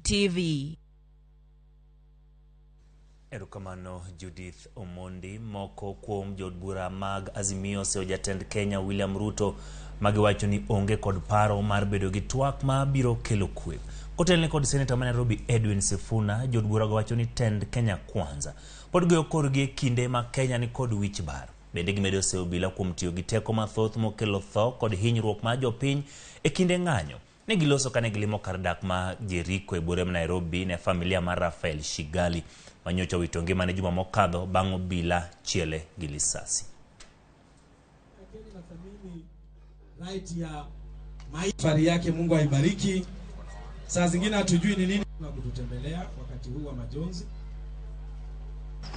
NTV. Erokamano, Judith Omondi. Moko kuom jood bura mag Azimio oseyo jatend Kenya William Ruto magiwacho ni onge kod paro mar bedo gi twak ma biro kelo kwe. Kotelne kod seneta ma Nairobi Edwin Sifuna, jood burago wacho ni tend Kenya Kwanza pod goyo korgi e kinde ma Kenya ni kod wich bar. Bende gimedo seyo obila kuom tiyo gi teko mathoth mokelo tho kod hinyruok mar jopiny e kinde ng'anyo. Ne giloso kane gilimo kar dak ma Jericho e buore ma Nairobi ne familia mar Rafael Shigali manyocha owito ngimane juma mokadho bang' obila chiele gi lisasi. Kenya nathamini right ya safari yake, Mungu aibariki. Saa zingine hatujui ni nini na kututembelea wakati huu wa majonzi.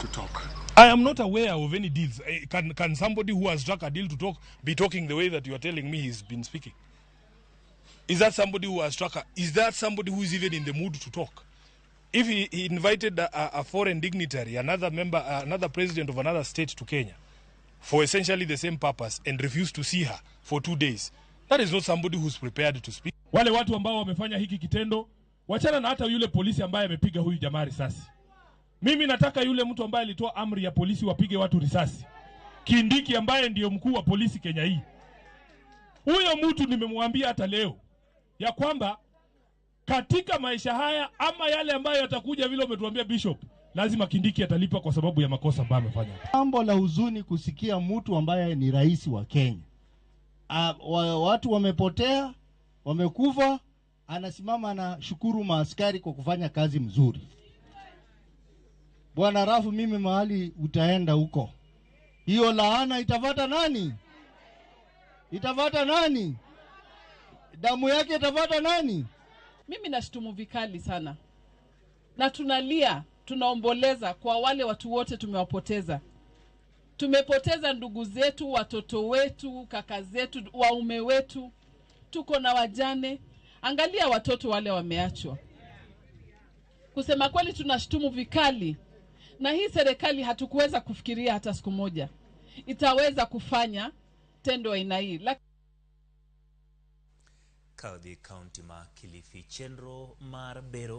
To talk. I am not aware of any deals. Can somebody who has struck a deal to talk be talking the way that you are telling me he's been speaking? Is that somebody who has struck a, is that somebody who is even in the mood to talk? If he invited a foreign dignitary, another member, another president of another state to Kenya for essentially the same purpose and refused to see her for 2 days, that is not somebody who's prepared to speak. Wale watu ambao wamefanya hiki kitendo, wachana na hata yule polisi ambaye amepiga huyu jamaa risasi. Mimi nataka yule mtu ambaye alitoa amri ya polisi wapige watu risasi, Kindiki ambaye ndiyo mkuu wa polisi Kenya hii. Huyo mtu nimemwambia hata leo ya kwamba katika maisha haya ama yale ambayo yatakuja, vile umetuambia, Bishop, lazima Kindiki atalipa kwa sababu ya makosa ambayo amefanya. Jambo la huzuni kusikia mtu ambaye ni rais wa Kenya, watu wamepotea, wamekufa, anasimama anashukuru maaskari kwa kufanya kazi mzuri. Bwana Rafu, mimi mahali utaenda huko, hiyo laana itafata nani? Itafata nani? Damu yake itafata nani? Mimi nashtumu vikali sana, na tunalia, tunaomboleza kwa wale watu wote tumewapoteza. Tumepoteza ndugu zetu, watoto wetu, kaka zetu, waume wetu, tuko na wajane. Angalia watoto wale wameachwa. Kusema kweli, tunashtumu vikali, na hii serikali hatukuweza kufikiria hata siku moja itaweza kufanya tendo aina hii. Kadhi kaunti ma Kilifi chenro mar bero.